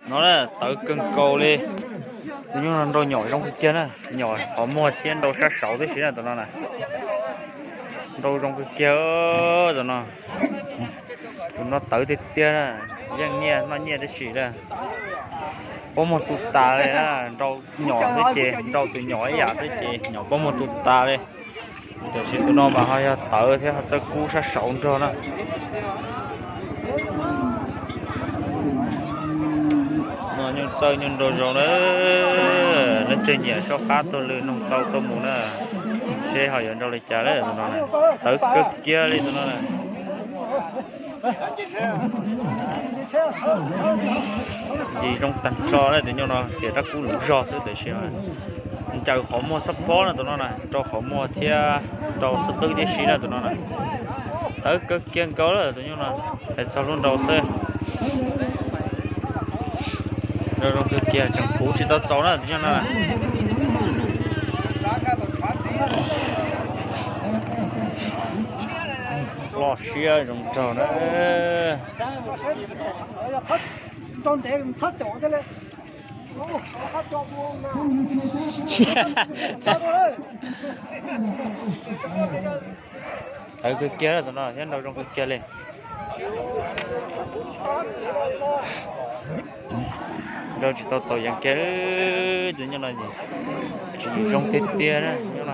No na, tawv kawg nkaus li. Tus nyuj no nrau nyom zoo kawg kiag na, nyom qhov muag thiab nrau sab saud tib si na tus no na. Nrau zoo kawg kiag tus no. Tus no tawv tiag tiag na, yeej nyiaj noj nyiaj tib si na. Pob muag tu tas li na, nrau nyom xwb ces, nrau tus nyom ib yam xwb ces nyom pob muag tu tas li. Tiam sis tus no mas ho yog tawv thiab ho txawj kub sab saud nrog na. No nyuj txawj nyuj nrau zoo na, leej twg nyiam soj qab tuaj lwm noog tau tuaj mus na, seb ho yuav nrau li cas lawm tus no na. Tawv kawg kiag li tus no na. Ncig zoo tag nrho na, tus nyuj no xiam rab kub luv zog xwb tiam sis ncaws qhov muag xob pob na tus no na, rau qhov muag thiab rau xub qwb tib si na tus no na. Tawv kawg kiag nkaus lawm tus nyuj no, hais txog lub nrau xwb. Nrau zoo kawg kiag tseem puv tsis tau txaus na tus nyuj no na. Loj siab zoo nraug na. Tawv kawg kiag tus no thiab nrau zoo kawg kiag li. Nrau tsis tau txaus yees kiag, tus nyuj no tsis zoo tiag tiag na nyuj no.